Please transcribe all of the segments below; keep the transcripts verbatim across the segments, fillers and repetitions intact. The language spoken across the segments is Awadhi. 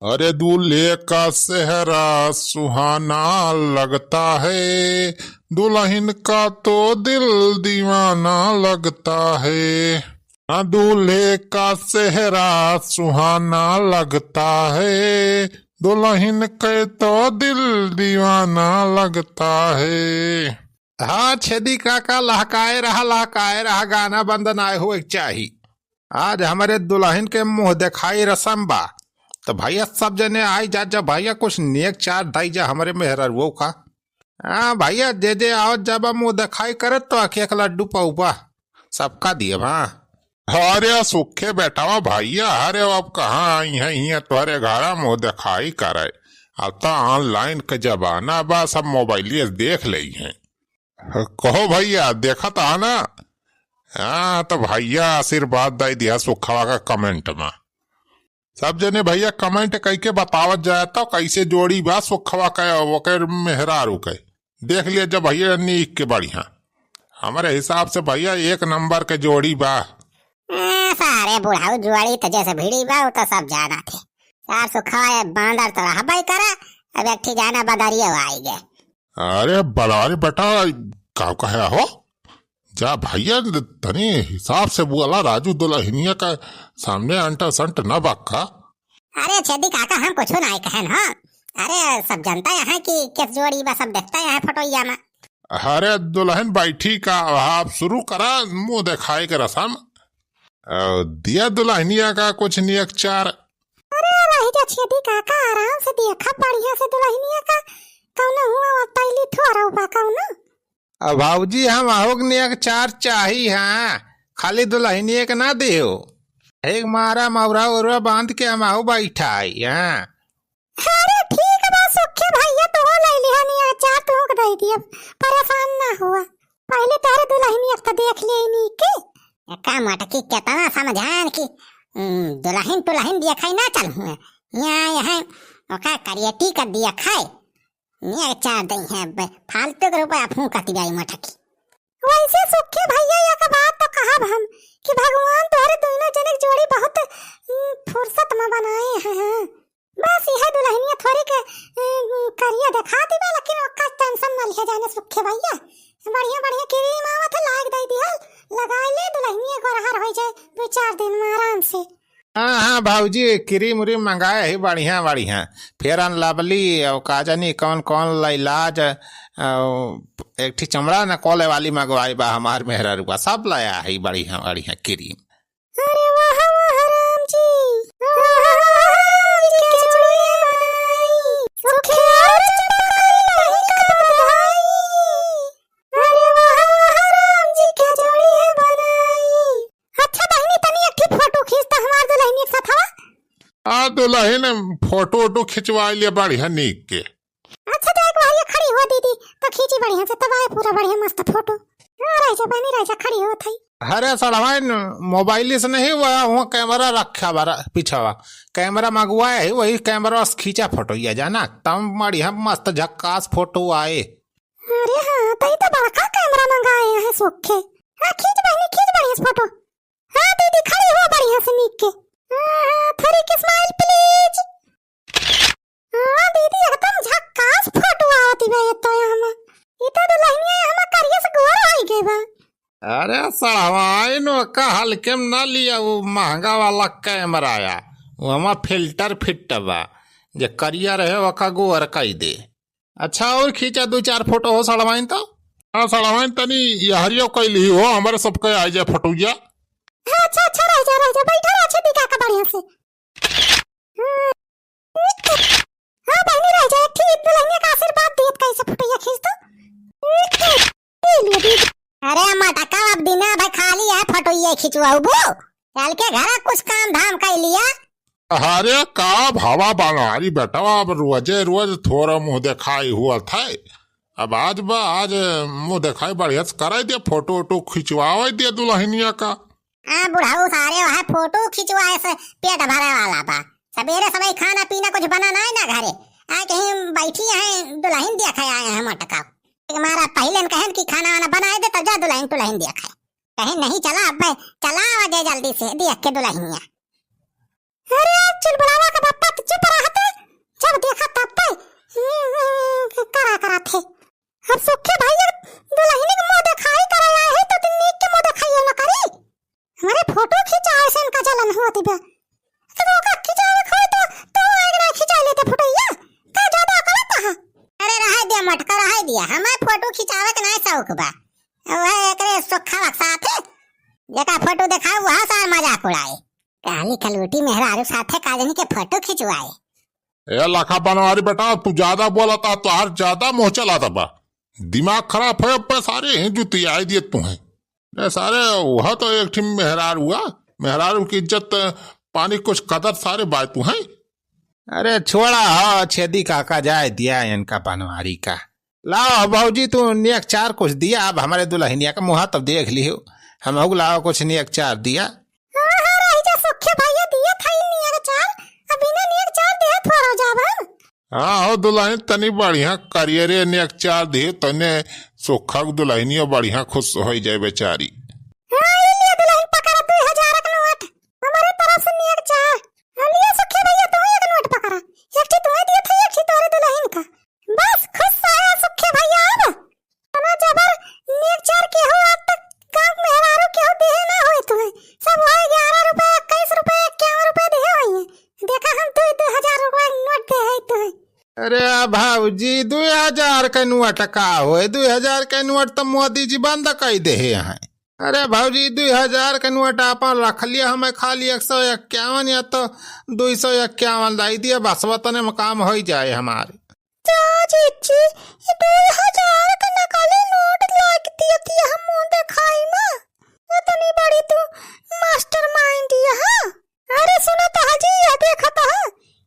अरे दूल्हे का सेहरा सुहाना लगता है, दुल्हन का तो दिल दीवाना लगता है। हाँ, दूल्हे का सेहरा सुहाना लगता है, दुल्हन के तो दिल दीवाना लगता है। हाँ छेदी काका, लहकाए रहा, लहकाए रहा, गाना बंद नाय होए के चाही। आज हमरे दुल्हन के मुँह देखाई रसम बा, तो भइया सब जने आई जा, जा भइया कुछ नेक चार दई जा हमरे मेहररुओ का। हाँ भइया, जे जे आवत जाबा मुँह देखाई करत तो आँखी एक लड्डू पउबा, सबका दियब। हाँ। अरे सुखे बेटवा भइया, अरे अब कहाँ आई हैं हियाँ तोहरे घरा मुँह देखाई करे। अब तो online के जमाना बा, सब मोबाइलिए से देख लेई हैं। कहो भइया, देखत हा ना? हाँ, तो भइया आशीर्वाद दे दिया सुखवा का comment में। सब जने भइया comment कइके बतावत जाए तो कैसे जोड़ी बा सुखवा के, ओकर मेहरारू के। देख लिया जब भइया नीक के बढ़िया। हमरे हिसाब से भइया एक नंबर के जोड़ी बा। ए, सारे बुढ़ाऊ जोड़ी तो जैसे भिड़ी बा, वो तो सब जाना थे। सार सुखवा ये बांदर तो रहबे करा, अब एक ठी जाना बदरियो आई गए। अरे बड़ा रे बेटा, का कहे हो? जा भइया, तनी हिसाब से बोला, राजू दुल्हनिया का सामने अंट संट न बक्का। अरे छेदी काका, हम कुछ नाय कहन, हाँ। अरे सब जनता यहाँ कि किस जोड़ी बा, सब देखता यहाँ फोटोइया में। अरे दुल्हन बैठी का, आप शुरू करा मुँह देखाए के रसम। अ, दिया दुल्हनिया का कुछ नियक चार। अरे रही जा छेदी काका, आराम से देखा बढ़िया से दुल्हनिया का, कौनो हुआ वो पहली थोड़ा बा कौनो। अब भौजी, हम आहुक नियक चार चाही, हाँ, खाली दुल्हनिया के ना दियो। एक मारा मौरा उरवा बांध के हम आहू बैठा है, हाँ। अरे ठीक बा सुखे भइया, तू ले लिहा नियक चार, तू के दे दिया, परेशान ना हुआ। पहले तोहरे दुल्हनिया के तो देख ले नीक के। का मटकी केतना समझान कि, उम, दुल्हन तुल्हन दिया खाई ना चल हुए। यहाँ, यहाँ ओका करियटी का दिया खाए। नियर चार दई है, ब-, फालतू के रुपया फूंकत जाई मटकी। वैसे सुखे भइया एक बात तो कहब हम कि भगवान तोहरे दोनों जने के जोड़ी बहुत, उम, फुर्सत में बनाए हैं। बस यह दुल्हनिया थोड़ी के, उम, करिया दिखा दी बा, लेकिन ओका tension न लिया जाने सुखे भइया। बढ़िया बढ़िया cream आवत है, लाग दे दिया, लगाए ले दुल्हनिया गोरहर हो जाए दो चार दिन में आराम से। हाँ, हाँ, भौजी, cream उरीम मंगाए ही बढ़िया, बढ़िया। Fair and Lovely, और का जानी कौन, कौन ला इलाज, और एक ठी चमड़ा न कोले वाली मंगवाई बा हमार मेहररुआ, सब लाया है बढ़िया, बढ़िया cream। अरे वाह, वाह राम जी, वाह, वाह, वाह राम जी, क्या जोड़ी है बनाई। सुखी और चमत्कारी नहीं का बधाई। अरे वाह, वाह राम जी, क्या जोड़ी है बनाई। अच्छा बहिनी, तनी एक ठी फोटो खींच त हमार दुल्हनिया के साथ हवा। आ दुल्हन फोटो वोटो खिंचवा लिया बढ़िया नीक के। अच्छा तो एक बार ये खड़ी हो दीदी, तो खींची बढ़िया से, तब आए पूरा बढ़िया मस्त फोटो। हाँ, रह जा बहिनी, रह जा, खड़ी हो थई। अरे सड़वाइन, मोबाइल से नहीं हुआ, वहाँ कैमरा रखा बा पिछवा, कैमरा मंगवाए है, वही कैमरा से खींचा फोटो, ये जाना तम बढ़िया मस्त झक्कास फोटो आए। अरे हाँ, तई तो बड़का कैमरा मंगाए हैं सुखे। हाँ, खींच बहिनी, खींच बढ़िया से फोटो। हाँ दीदी, खड़ी हो बढ़िया से नीक के। हाँ, हाँ, थोड़ी के smile please। हाँ दीदी, एकदम झक्कास फोटो आवत बा ये तो यहाँ में। ये तो दुल्हनिया यहाँ में करिया से गोर होई गई बा। अरे सड़वाइन, ओका हल्के में ना लिया, वो महंगा वाला कैमरा आया, वो हमार filter fit बा, जे करिया रहे ओका गोर कई दे। अच्छा, और खींचा दो चार फोटो हो सड़वाइन तो। हाँ सड़वाइन, तनी यहरियो कई ली हो, हमारे सबके आ जाए फोटोइया। हाँ, अच्छा, अच्छा, रह जा, रह जा, बैठा रह, अच्छा, दिखा के बढ़िया से। हाँ, हाँ, बहिनी रह जा, एक ठी दुल्हनिया का आशीर्वाद दियत कैसे फोटोइया खींच दो। ले लिया दीदी। अरे मटका, अब दिना भर खाली है फोटोइया खिंचवाऊ बू, चल के घर कुछ काम धाम कर लिया। अरे का भावा बनारी बेटवा, अब रोजे रोज थोड़ा मुँह देखाई हुआ था। अब आज बा, आज मुँह देखाई बढ़िया से कराई दे, फोटो वोटो खिंचवावे दे दुल्हनिया का। हाँ बुढ़ऊ, सारे वह फोटो खिंचवाए से पेट भरे वाला बा। सबेरे समय खाना पीना कुछ बना नाई ना घरे, आ कहीं बैठी हैं दुल्हन देखे आए हैं मटका। एक मारा पहले न कहन कि खाना वाना बनाए दे, तब जा दुल्हन तुल्हन देखे। कहीं नहीं चला, अब चला आवा जाए जल्दी से देख के दुल्हनिया। अरे चुलबुलावा का बापा, तू चुप रहा, तू अब सुखे भैया दुलहिनी के मुँह देखाई करे आए है तो तू नीक के मुँह देखाइए न करी। हमरे फोटो खिंचावे से इनका जलन होत बा। तो ओका खिंचावे के होई तो, तो आगे ना खिंचा लेते फोटोइया। का ज्यादा अकलत है? अरे रहे दिया मटका, रहे दिया। हमें फोटो खिंचावे के नाहीं शौक बा। वह एकरे सुखा बक्सा थे। जेका फोटो देखाओ वह सार मजाक उड़ाए। काली कलूटी मेहरारू साथे काजनी के फोटो खिंचवाए। ए लखा बनवारी बेटा, तू ज्यादा बोलत हा, तोहार ज्यादा मुँह चलत बा। दिमाग खराब है, अब सारे ही जुतियाई दिए तू हैं। ए सारे, वह तो एक ठिन मेहरारू हुआ, मेहरारू की इज्जत पानी कुछ कदर सारे बाय तू हैं। अरे छोड़ा, हाँ, छेदी काका जाए दिया इनका बनवारी का। लाओ भौजी, तू नेक चार कुछ दिया, अब हमरे दुलहिनिया का मुँह तब देख लियो, हमहू लाओ कुछ नेक चार दिया। हाँ, हाँ, रही जा सुखे भैया, दिए था ई नेक चार, अब बिना नेक चार दिए थोड़ा जाब हम। हाँ हो दुलहिन, तनी बढ़िया करिए रे, नेक चार दिए, तने सुखा के दुलहिनिया बढ़िया खुश होइ जाए बेचारी। हाँ, ई लिए दुलहिन पकड़ा दुइ हजार के नोट, हमरे तरफ से नेक चार। हाँ, लिए सुखे भैया, तू एक नोट पकड़ा, एक ठे तू दिए था, एक ठे तोरे दुलहिन का। बस खुश रहे सुखे भैया। अब इतना जबर नेक चार केहू आज तक गाँव मेहरारू केहू दिहे ना होए तुहे। सब वही ग्यारह रुपया, इक्कीस रुपया, इक्यावन रुपया दिहे होइए। देखा हम दुइ, दुइ हजार रुपया के नोट दे है तुहे। अरे भौजी, दुइ हजार के नोट का होए? दुइ हजार के नोट तो मोदी जी बंद कई देहे हैं। अरे भौजी, दुइ हजार के नोट आपन रख लिया, हमें खाली एक सौ इक्यावन या तो दुइ सौ इक्यावन लाई दिया, बस वतने में काम होइ जाए हमारे। जा जीजी, ई दुइ हजार के नकली नोट लाइके दिया थी हम मुँह देखाई में। इतनी बड़ी तू mastermind है। अरे सुनत हा जी, यह देखत हा,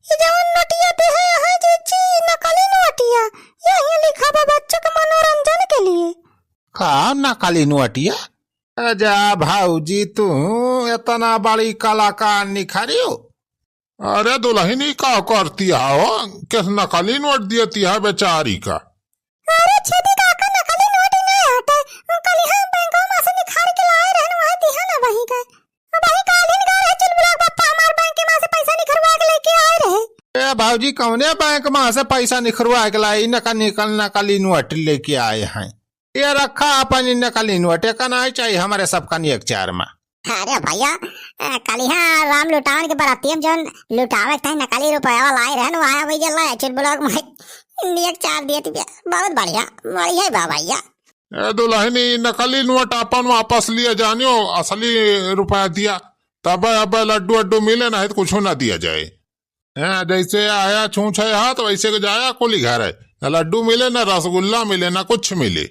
ई जवन नोटिया देहे है जीजी, ई नकली नोटिया, यही लिखा बा बच्चों के मनोरंजन के लिए। का नकली नोटिया? अजा भौजी, तू इतना बड़ी कलाकार निखरियो। अरे दुलहिनी, का करती हो? किस नकली नोट दियती है बेचारी का? अरे छेदी काका, नकली नोट ही नहीं हटे। वो कल यहाँ बैंकों में से निखार के लाए रहन, वहाँ दिहा ना वही का। अब वही काल ही निकाल है चुलबुला बप्पा, हमार बैंक के में से पैसा निखरवा के लेके आए रहे। ए भौजी, कौने बैंक में से पैसा निखरवा के लाई? नकल, निकल, नकली नोट लेके आए हैं। ये रखा अपन ई नकली नोट, एका नाहीं चाहिए हमरे सबका नेक चार में। अरे भैया, अ, कलिहा राम लुटावन के बरातिया में जौन लुटावे के तहीं नकली रुपया वाला आए रहन, वहाँ वही जल्ला है चुलबुला में नेक चार दिए थे। बहुत बढ़िया, बढ़िया ही बा भैया। ए दुलहिनी, नकली नोट अपन वापस लिए जानियो, असली रुपया दिया, तब अब लड्डू वड्डू मिले, नहीं तो कुछ ना दिया जाए। हैं, जैसे आया छूछे हाथ, वैसे के जाया कुली घर है। न लड्डू मिले, न रसगुल्ला मिले, न कुछ मिले।